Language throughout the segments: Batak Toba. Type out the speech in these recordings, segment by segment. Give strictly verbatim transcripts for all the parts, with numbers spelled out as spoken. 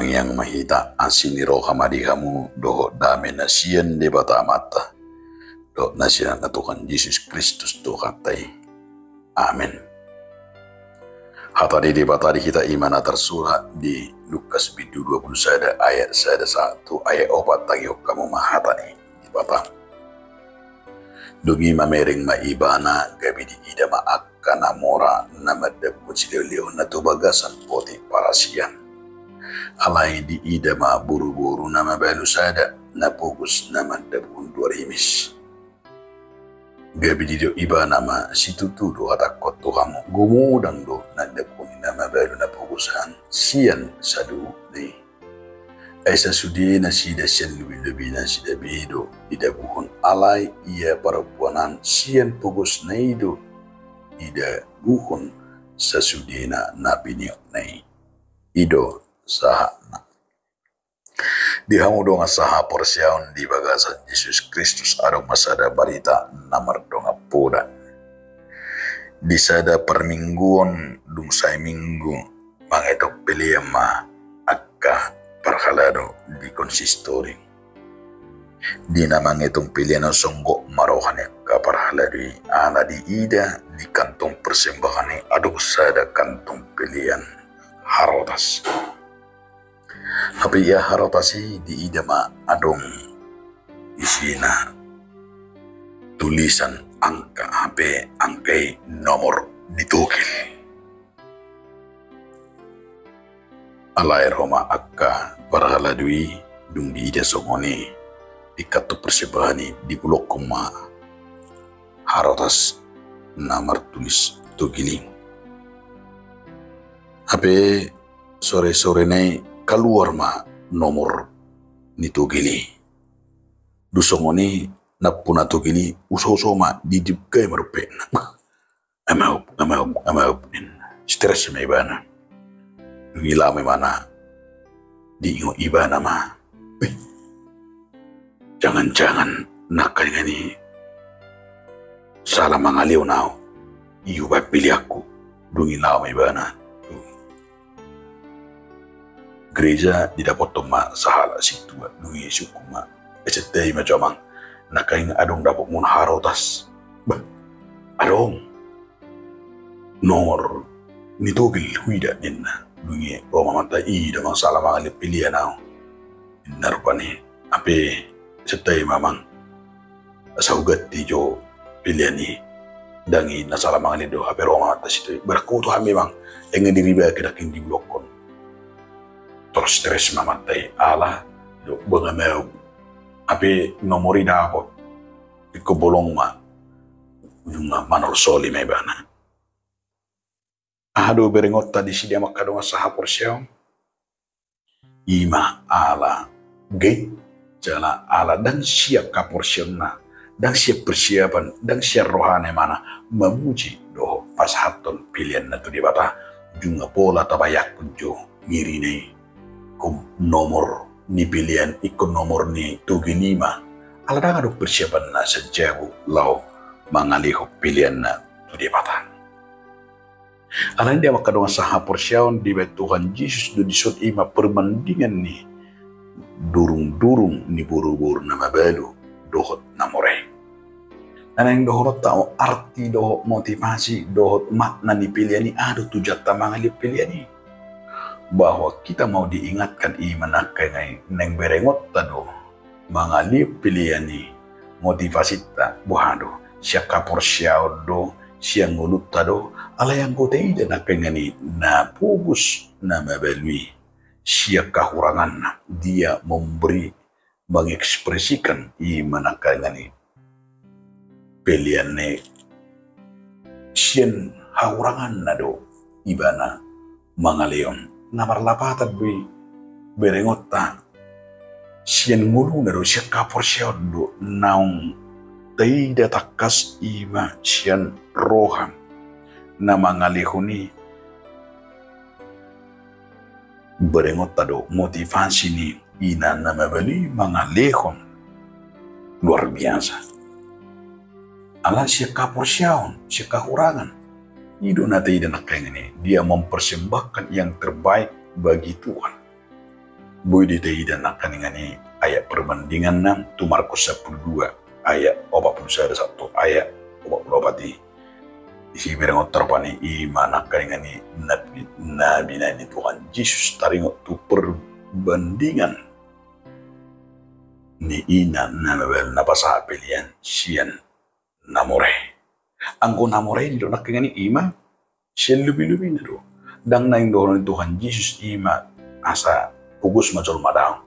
Tangiang ma hita. Asi ni roha ma di hamu dohot dame na sian Debata Amanta dohot na sian Anakna Tuhan Jesus Kristus Tuhanta i. Amen. Hata ni Debata di hita i ma na tarsurat di Lukas bindu dua pulu sada ayat sada sahat tu ayat opat. Tangihon hamu ma hata ni Debata. Dung i mamereng ma ibana, gabe diida ma angka na mora na mandabuhon silehonlehonna tu bagasan poti parasian. Alai diida ma boruboru na mabalu sada na pogos na mandabuhon dua rimis. Gabe didok ibana ma, situtu do hatangkon tu hamu, gumodang do na dabuhon ni na mabalu na pogos an sian sadohutna i. Ai sasude nasida sian lobinlobina nasida be do didabuhon, alai ia parompuan an sian pogosna i do didabuhon sasudena na piniotna i. I do sahatna. Di hamu dongan sahaporseaon di bagasan Jesus Kristus, adong ma sada barita na mardongan poda. Di sada parmingguon, dung sae minggu, mangetong pelean ma angka parhalado di konsistori. Di na mangetong pelean on songgop ma roha ni angka parhalado i, ala diida di kantong persembahan i adong sada kantong pelean harotas. Hape ia harotas i diida ma adong isina tulisan angka, hape angka i nomor ni togel. Alai ro ma angka parhalado i, dung diida songon i, di kantong persembahan i, dibulokhon ma harotas na martulis togel i. Hape soresorena i kaluar ma nomor ni togel i. Dung songon i, nampuna togel i, usoso ma, didungkai ma dope. Amaup, amaup, amaup, ninna. Stres ma ibana. Dung i laho ma ibana, diingot ibana ma, "Eh, jangan-jangan nangkaningan i salah mangalehon ahu, i hubaen peleanku." Dung i laho ma ibana tu gereja, didapothon ma sahalak sintua, dung i disungkun ma, "Eh, santabi ma jo, Amang, nangkaningan adong dapotmuna harotas?" "Bah, adong, nomor ni togel huida," ninna. Dung i ro ma amanta, "I do, Amang, salah mangalehon pelean ahu," ninna rupani. "Hape santabi ma, Amang, asa huganti jo pelean i, ndang i na salah mangalehon do." Hape ro ma amanta sintua i, "Barang huboto hami, Amang, nunga diribaki, nangkin dibulokhon." Tor stres ma amanta i, ala didok, "Bang, amaup." Hape nomor i dapot, ingkon bolong ma, ujungna manortor soli ma ibana. Aha do berengonta disi, di hamu angka dongan sahaporseaon? I ma ala gait jala ala ndang siap haporseaonna, ndang siap persiapan, ndang siap rohana imana mamuji dohot pasahathon peleanna tu Debata, ujungna pola tabayangkon jo ngirina i. Ingkon nomor ni pelean, ingkon nomor ni togel i ma, ala ndang adong persiapanna sian jabu laho mangalehon peleanna tu Debata. Alani i, di hamu angka dongan sahaporseaon, dibaen Tuhan Jesus do dison i ma perbandingan ni durungdurung ni boruboru na mabalu dohot na mora i. Na naeng dohononta on, arti dohot motivasi dohot makna ni pelean i, aha do tujuanta mangalehon pelean i? Bahwa kita mau diingatkan i ma nangkaningan i, naeng berengonta do mangalehon pelean i, motivasinta boha do? Sian haporseaon do, sian ngolunta do? Alai anggo taida nangkaningan i na pogos na mabalu i, sian hahuranganna dia memberi, mengekspresikan i ma nangkaningan i peleanna i, sian hahuranganna do ibana mangalehon. Na marlapatan do i berengonta, sian ngoluna do, sian haporseaon do. Naung taida tangkas i ma sian roha na mangalehon i, berengonta do motivasi ni ina na mabalu i mangalehon luar biasa. Ala sian haporseaon, sian hahurangan, i do na taida nangkaningan i, dia mempersembahkan yang terbaik bagi Tuhan. Boi do taida nangkaningan i ayat perbandinganna tu Markus sampulu dua ayat opat pulu sada sahat tu ayat opat pulu opat i. Disi berengon tarpani i ma nangkaningan i na, na binaen ni Tuhan Jesus taringot tu perbandingan ni ina na mabalu na pasahat pelean sian na mure. Anggo na mure i do nangkaningan i ma sian lobi-lobina do. Ndang naeng dohonon ni Tuhan Jesus i ma asa pogos ma jolma, daong.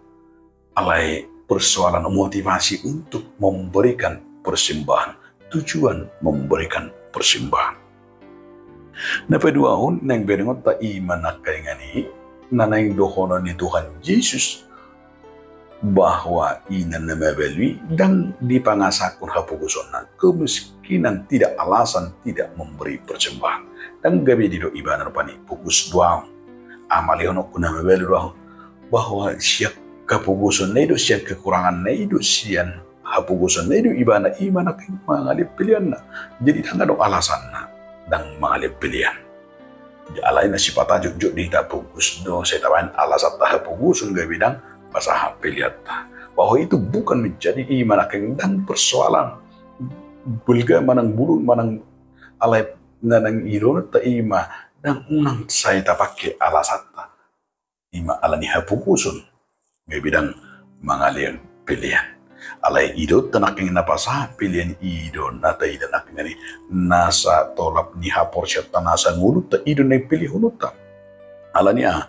Alai persoalan motivasi untuk memberikan persembahan, tujuan memberikan persembahan. Na paduahon naeng berengonta i ma nangkaningan i na naeng dohonon ni Tuhan Jesus bahwa ina na mabalu i ndang dipangasahon hapogosonna, kemiskinan tidak alasan tidak memberi persembahan. Ndang gabe didok ibana rupani pogos do ahu, amalehononku na mabalu do ahu, bahwa sian hapogosonna i do, sian kekuranganna i do, sian hapogosonna i do ibana i ma nangkin mangalehon peleanna. Jadi ndang adong alasanna ndang mangalehon pelean. Alai na sipata jotjot di hita pogos do, sai tabaen alasanta hapogoson gabe ndang pasahat peleanta. Bahwa itu bukan menjadi i ma nangkin ndang persoalan balga manang bulung manang, alai na naeng idohononta i ma ndang, unang sai tapangke alasanta. I ma ala ni hapogoson gabe ndang mangalehon pelean. Alai idohononta nangkin na pasahat pelean i do na taida nangkin i nasa tolap ni haporseaonta, nasa ngolunta i do naeng pelehononta. Ala ni aha?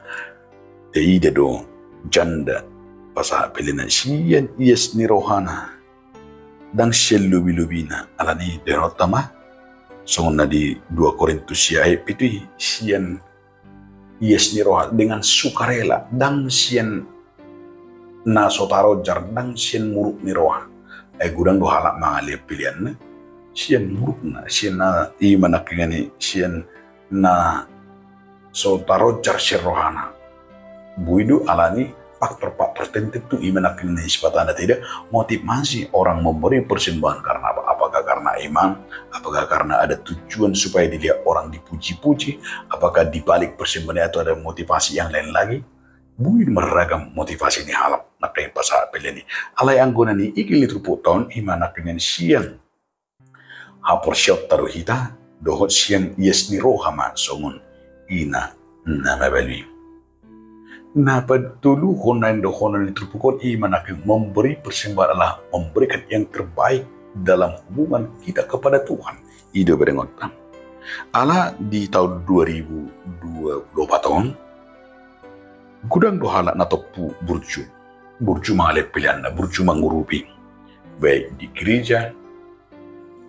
Taida do janda pasahat peleanna sian ias ni rohana, ndang sian lobi-lobina. Ala ni dohononta ma songon na di dua Korintus sia ayat pitu i, sian ias ni roha, dengan sukarela, ndang sian na so tarojar, ndang sian muruk ni roha. Ai godang do halak mangalehon peleanna sian murukna, sian na i ma nangkin i, sian na so tarojar sian rohana. Boi do ala ni faktor-faktor tertentu i ma nangkin i sipata na taida motivasi orang memberi persembahan karena apa? Apakah karena iman? Apakah karena ada tujuan supaya dilihat orang dipuji-puji? Apakah di balik persembahan itu ada motivasi yang lain lagi? Boi marragam motivasi ni halak nangkin pasahat pelean i. Alai anggo na niigil ni turpukta on i ma nangkin sian haporseaonta do hita, dohot sian ias ni roha ma songon ina na mabalu i. Na patoluhon naeng dohonon ni turpuk on i ma nangkin memberi persembahan adalah memberikan yang terbaik dalam hubungan kita kepada Tuhan. I do berengonta. Ala di taon dua ribu dua puluh opat on, godang do halak na tompu burju. Burju mangalehon peleanna, burju mangurupi. Baik di gereja,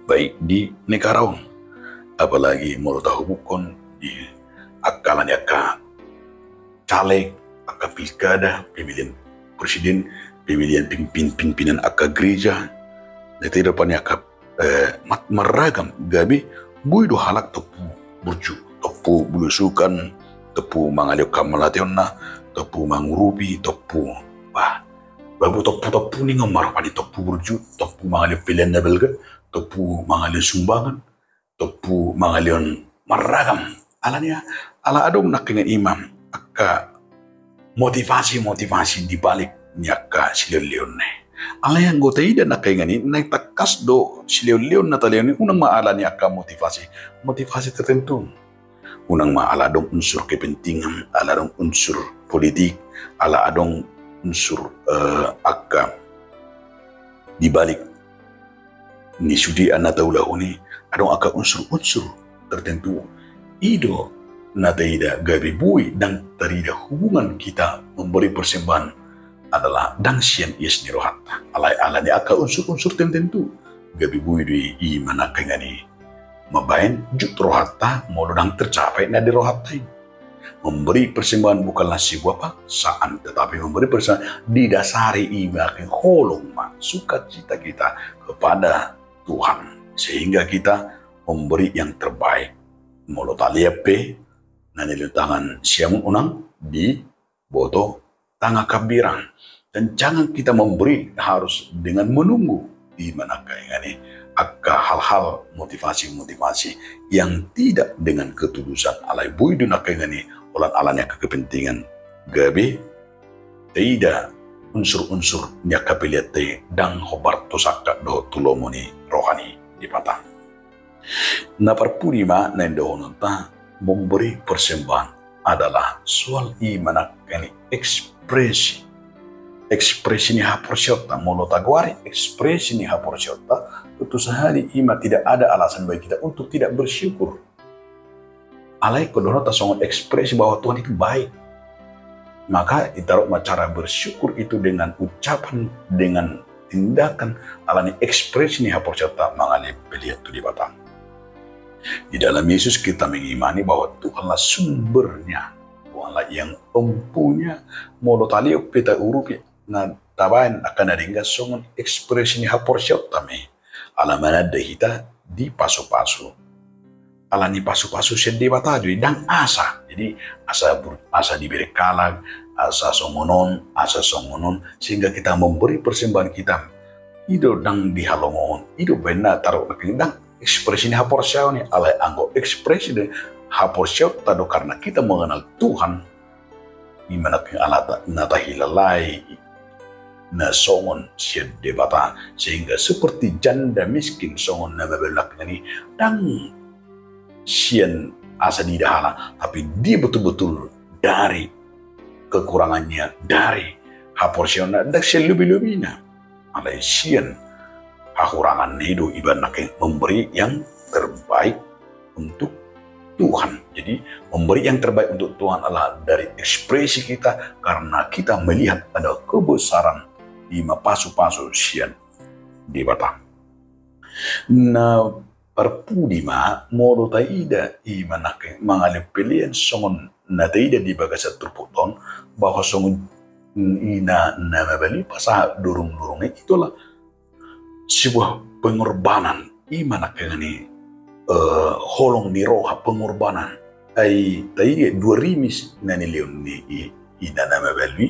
baik di negara on. Apalagi molo tahubukhon di angka ala ni angka caleg, angka pilkada, pemilihan presiden, pemilihan pimpin-, pimpinan angka gereja. Na taida rupani angka, eh, mat-, marragam gabe boi do halak tompu burju, tompu belusukan, tompu mangalehon hamauliateonna, tompu mangurupi, tompu, bah, babu tompu-tompu ningon ma rupani, tompu burju, tompu mangalehon pelean na balga, tompu mangalehon sumbangan, tompu mangalehon marragam. Ala ni aha? Ala adong nangkin i ma angka motivasi-motivasi di balik ni angka silehon-lehonna i. Alai anggo taida nangkin i, naeng tangkas do silehon-lehon na talehon i unang ma ala ni angka motivasi, motivasi tertentu. Unang ma ala adong unsur kepentingan, ala adong unsur politik, ala adong unsur, eh, angka di balik ni sude na taulahon i, adong angka unsur-unsur tertentu. I do na taida gabe boi ndang tarida hubungan kita memberi persembahan adalah ndang sian ias ni rohanta. Alai ala ni angka unsur-unsur tertentu gabe boi do i, i ma nangkin i mambaen jut rohanta molo ndang tercapai na di rohanta i. Memberi persembahan bukanlah sebuah paksaan, tetapi memberi persembahan didasari i ma nangkin holong ma sukacita kita kepada Tuhan, sehingga kita memberi yang terbaik. Molo talean pe na nilehon tangan siamun unang diboto tangan hambirang. Dan jangan kita memberi harus dengan menunggu. I ma nangkin i angka hal-hal motivasi-motivasi yang tidak dengan ketulusan, alai boi do nangkin i holan ala ni angka kepentingan gabe taida unsur-unsur ni angka pelean ta i, ndang hombar tu sangkap dohot tu lomo ni roha ni Debata. Na parpudi ma na indahanonta, memberi persembahan adalah soal i ma nangkin ekspresi. Ekspresi ni haporseaonta, molo tagoari ekspresi ni haporseaonta, tentu sahali i ma tidak ada alasan bagi kita untuk tidak bersyukur. Alai ingkon dohononta songon ekspresi bahwa Tuhan itu baik. Maka itaruh ma cara bersyukur itu dengan ucapan, dengan tindakan, alani ekspresi ni haporseaonta mangalean pelean tu Debata. Di dalam Yesus kita mengimani bahwa Tuhanlah sumbernya, Tuhanlah yang empunya, molo talehon pe taurupi na tabaen angka na denggan songon ekspresi ni haporseaonta ma i. Ala mananda hita dipasupasu. Alani pasupasu sian Debata do i, ndang asa. Jadi asa bur-, asa dibereng halak, asa songon on, asa songon on, sehingga kita memberi persembahan kita. I do ndang dihalomohon, i do baenna taruh nangkin ndang ekspresi ni haporseaon i, alai anggo ekspresi ni haporseaonta do karena kita mengenal Tuhan, i ma nangkin ala ta-, na tahilalai na songon sian Debata, sehingga seperti janda miskin songon na mabalu nangkin i, ndang sian asa diida halak, tapi dia betul-betul dari kekurangannya, dari haporseaonna, ndang sian lobi-lobina. Alai sian hahuranganna i do iba nangkin memberi yang terbaik untuk Tuhan. Jadi, memberi yang terbaik untuk Tuhan adalah dari ekspresi kita karena kita melihat ada kebesaran, i ma pasupasu sian Debata. Na parpudi ma, molo taida i ma nangkin mangalean pelean songon na taida di bagasan turpukta on, bahwa songon ina na mabalu i pasahat durung-durung i, itulah sebuah pengorbanan, i ma nangkin i, eh, holong ni roha pengorbanan. Ai taida dua rimis na nilehon ni i, ina na mabalu i,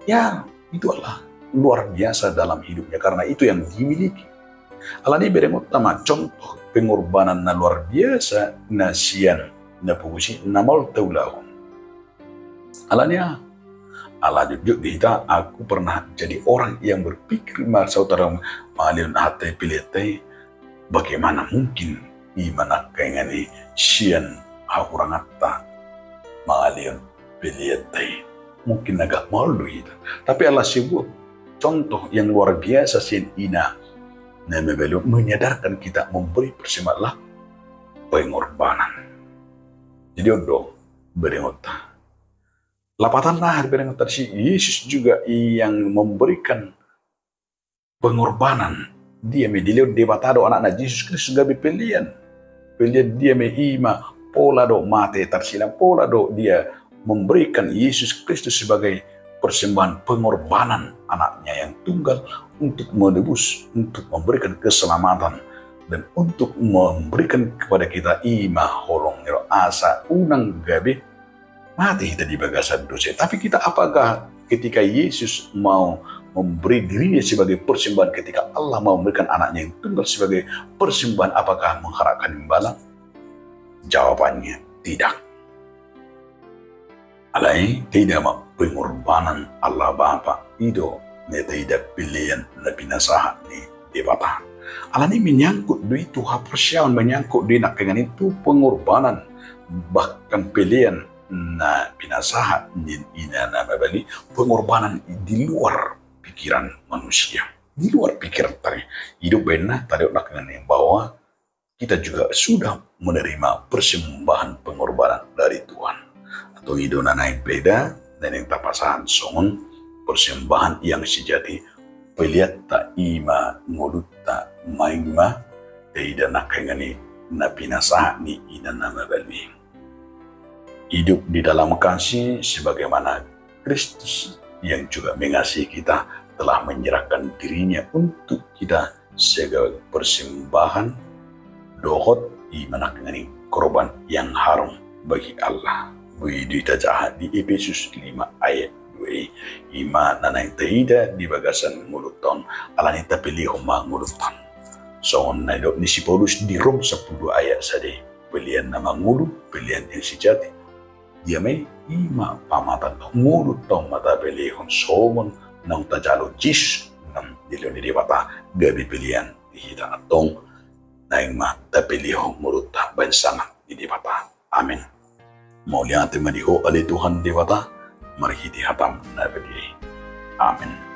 ya, itu adalah luar biasa dalam hidupnya karena itu yang dimiliki. Alani i berengonta ma contoh pengorbanan na luar biasa na sian na pogos i na maol taulahon. Alani aha? Ala jotjot di hita, aku pernah jadi orang yang berpikir ma saut adong mangalean hata i, pelean ta i, bagaimana mungkin i ma nangkin i sian hahuranganta mangalean pelean ta i. Mungkin na gak maol do hita. Tapi ala sebuah contoh yang luar biasa sian ina na mabalu i menyadarkan kita memberi persembahan adalah pengorbanan. Jadi on do berengonta. Lapatanna aha berengonta disi? Yesus juga yang memberikan pengorbanan. Dia ma dilehon Debata do anakna Jesus Kristus gabe pelean. Pelean dia ma i ma pola do mate tarsilang, pola do dia memberikan Yesus Kristus sebagai persembahan pengorbanan anaknya yang tunggal untuk menebus, untuk memberikan keselamatan, dan untuk memberikan kepada kita i ma holong ni roha asa unang gabe mate hita di bagasan dosa. Tapi kita, apakah ketika Yesus mau memberi dirinya sebagai persembahan, ketika Allah mau memberikan anaknya yang tunggal sebagai persembahan, apakah mengharapkan imbalan? Jawabannya tidak. Alai taida ma pengorbanan Allah Bapa, i do na taida pelean na pinasahat ni Debata. Alani menyangkut do i tu haporseaon, menyangkut do i nangkiningan i tu pengorbanan, bahkan pelean na pinasahat ni ina na mabalu i, pengorbanan di luar pikiran manusia, di luar pikiran tadi. I do baenna tadi nangkiningan i bahwa kita juga sudah menerima persembahan pengorbanan dari Tuhan. Atau i do na naeng taida, na naeng tapasahat songon persembahan yang sejati, peleanta i ma ngolunta, main ma taida nangkiningan i na pinasahat ni ina na mabalu i. Hidup di dalam kasih sebagaimana Kristus yang juga mengasihi kita telah menyerahkan dirinya untuk kita sebagai persembahan dohot i ma nangkiningan i korban yang harum bagi Allah. Boi do i tajaha di Efesus lima ayat dua i, i ma na naeng taida di bagasan ngolunta on, alani tapelehon ma ngolunta on. Songon na nidok ni si Paulus di Rom sampulu dua ayat sada i, pelean na mangolu, pelean yang sejati, Ia ma i, i ma pamatangta on, ngolunta on ma tapelehon songon naung tajalo Jesus na dilehon ni Debata, gabe pelean di hita antong, naeng ma tapelehon ngolunta bahen sangap di Debata. Amen. Mauliate ma di Ho ale Tuhan Debata, marhite hataM na badia i. Amen.